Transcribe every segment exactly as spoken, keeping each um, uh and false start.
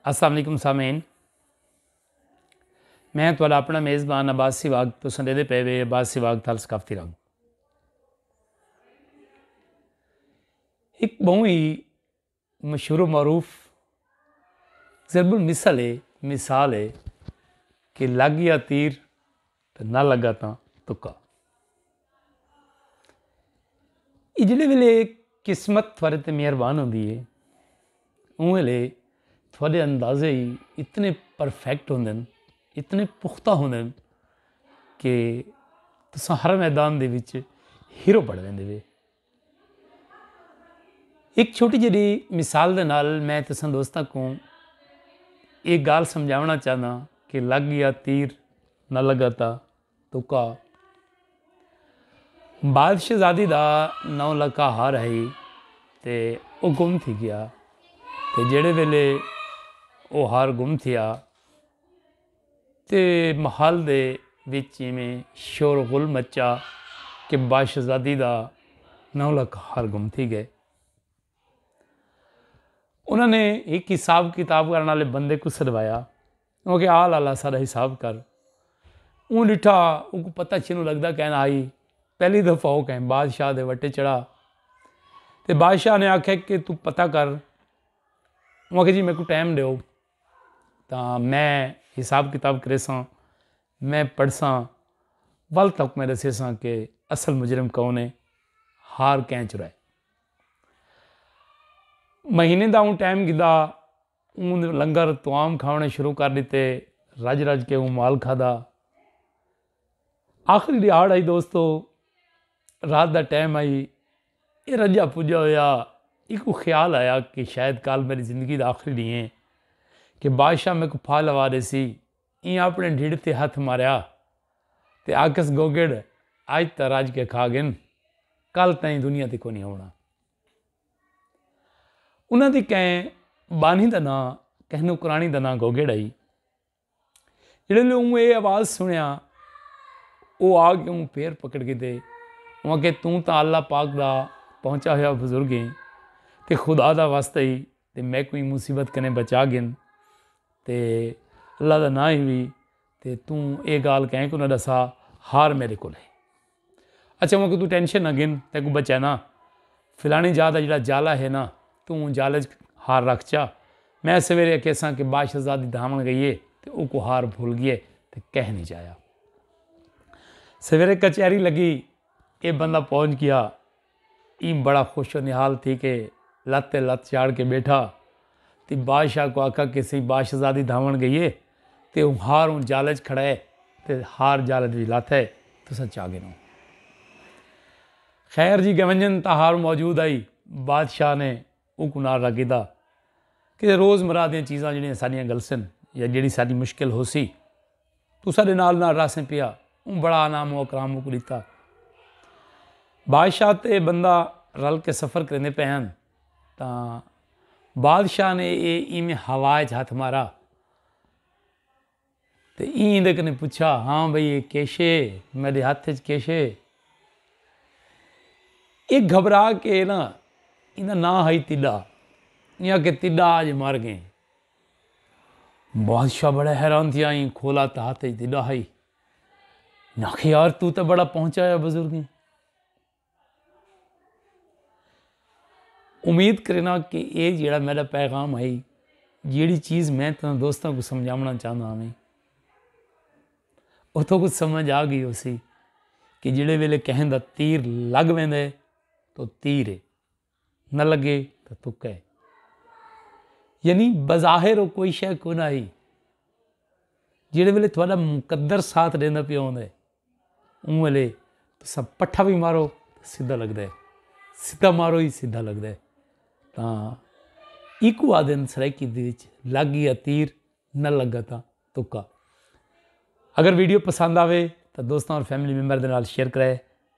السلام علیکم سامعین، میں تہاڈا اپنا میزبان عباس سیواگ۔ تساں ڈیدے پے وے عباس سیواگ تھل ثقافتی رنگ۔ ایک بہوں ہی مشہور و معروف ضرب المثل ہے، مثال ہے کہ لگ گیا تیر تے نہ لگا تاں تکا۔ اے جڑے ویلے قسمت تھوڑے تے مہربان ہوندی ہے، اوں ویلے تھوڑے اندازے ہی اتنے پرفیکٹ ہوندن، اتنے پختہ ہوندن کہ تساں ہر میدان دے وچ ہیرو بن ویندے وے۔ ایک چھوٹی جڑی مثال دے نال میں تساں دوستاں کو ایک گال سمجھاونا چاہنا کہ لگ گیا تیر نہ لگا تا تکا۔ بادشاہ زادی دا نو لکھا ہار ہے تے او گم تھی گیا، تے جڑے ویلے او ہار گم تھیا تے محل دے وچ ایویں شور غل مچا کہ بادشاہ زادی دا نو لکھا ہار گم تھی گئے۔ انہاں نے ایک حساب کتاب کرنے والے بندے کو سدوایا۔ وہ کہ آ لالا سارا حساب کر۔ اوں ڈٹھا، اوں کو پتہ چنو لگدا کہنا آئی۔ پہلی دفعہ وہ کہیں بادشاہ دے وٹے چڑھا۔ تے بادشاہ نے آکھیا کہ تو پتہ کر۔ وہ کہ جی میرے کو ٹائم دیو، تاں میں حساب کتاب کریساں، میں پڑھساں، ول تک میں دسیساں کہ اصل مجرم کون ہے، ہار کہیں چرائے۔ مہینے دا اوں ٹائم گھدا، اوں لنگر طعام کھاونے شروع کر ڈتے، رج رج کے اوں مال کھادا۔ آخری ڈیہاڑ آئی دوستو، رات دا ٹائم آئی، اے رجا پجا ہویا، ایکوں خیال آیا کہ شاید کل میری زندگی دا آخری ڈینہہ ہے کہ بادشاہ میکوں پھا لوا ڈیسی۔ ایں اپنے ڈھڈ تے ہتھ ماریا تے آکھس گوگڑ، اج تاں رج کے کھا گن، کل تائیں دنیا تے کونی آونا۔ انہاں دی کہیں بانہی دا ناں، کہیں نوکرانی دا ناں گوگڑ ہئی۔ جڑے ویلے اوں اے آواز سنیا، او آ کے اوں پیر پکڑ گھدے۔ اوں آکھے توں تاں اللہ پاک دا پہنچا ہویا بزرگ ہیں تے خدا دا واسطہ ہی تے میکوں ایں مصیبت کنے بچا گھن۔ تے اللہ دا ناں ہی وی تے توں اے گال کہیں کو نہ ڈسا، ہار میرے کول ہے۔ اچھا میں کو تو ٹینشن نہ گھن، تیکو بچائنا۔ فلانی جا دا جڑا جالا ہے نا، توں جالے چ ہار رکھ چا۔ میں سویرے کیساں کہ بادشاہ زادی دھاون گئی ہے تے او کو ہار بھول گئے تے کہہ نہیں جایا۔ سویرے کچہری لگی، اے بندہ پہنچ گیا۔ ایں بڑا خوش و نہال تھی کے لت تے لت چاڑھ کے بیٹھا تے بادشاہ کو آکھا کہ سئیں بادشاہ زادی دھاون گئی ہے تے اوں ہار اوں جالے چ کھڑا ہے تے ہار جالے دی لت ہے، تساں چا گھنو۔ خیر جی گونجن تاں ہار موجود آئی، بادشاہ نے اوں کو نال رکھ گھدا کہ روز مرہ دیاں چیزاں جڑیاں ساڈیاں گلسن یا جڑی ساڈی مشکل ہوسی، توں ساڈے نال نال رہسیں پیا۔ اوں بڑا انعام و اکرام اوں کو ڈتا۔ بادشاہ تے بندہ رل کے سفر کریندے پے ہن تاں بادشاہ نے اے ایویں ہوا اچ ہتھ مارا تے ایں دے کنے پچھا، ہاں بھئی اے کیشے؟ میڈے ہتھ اچ کیشے؟ اے گھبرا کے نا، ایندا ناں ہئی تڈا۔ ایں آکھے تڈا اج مر گئیں۔ بادشاہ بڑا حیران تھیا، ایں کھولا تاں ہتھ اچ تڈا ہئی۔ ناکھے یار توں تاں بڑا پہنچایا بزرگیں۔ امید کرینا کہ اے جیڑا میرا پیغام ہئی، جیڑی چیز میں تاں دوستاں کو سمجھاونا چاہنا ہاں، اتھوں کچھ سمجھ آ گئی ہو سی کہ جیڑے ویلے کہیں دا تیر لگ ویندے تو تیر ہے، نہ لگے تو تکا ہے۔ یعنی بظاہر وہ کوئی شے کو نہ ہی۔ جیڑے ویلے تھوڑا مقدر ساتھ دینا پیا ہوندا ہے، اوں ویلے تساں پٹھا وی مارو تاں سدھا لڳدا ہے، سدھا مارو ہی سدھا لڳدا ہے۔ تاں ایکوں آہدن سرائیکی دے وچ لڳ ڳیا تیر، نہ لڳا تاں تکا۔ اگر ویڈیو پسند آوے تاں دوستاں اور فیملی ممبر دے نال شیئر کرائے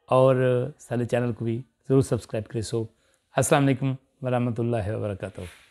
اور سارے چینل کو بھی ضرور سبسکرائب کرے سو۔ السلام علیکم ورحمۃ اللہ وبرکاتہ۔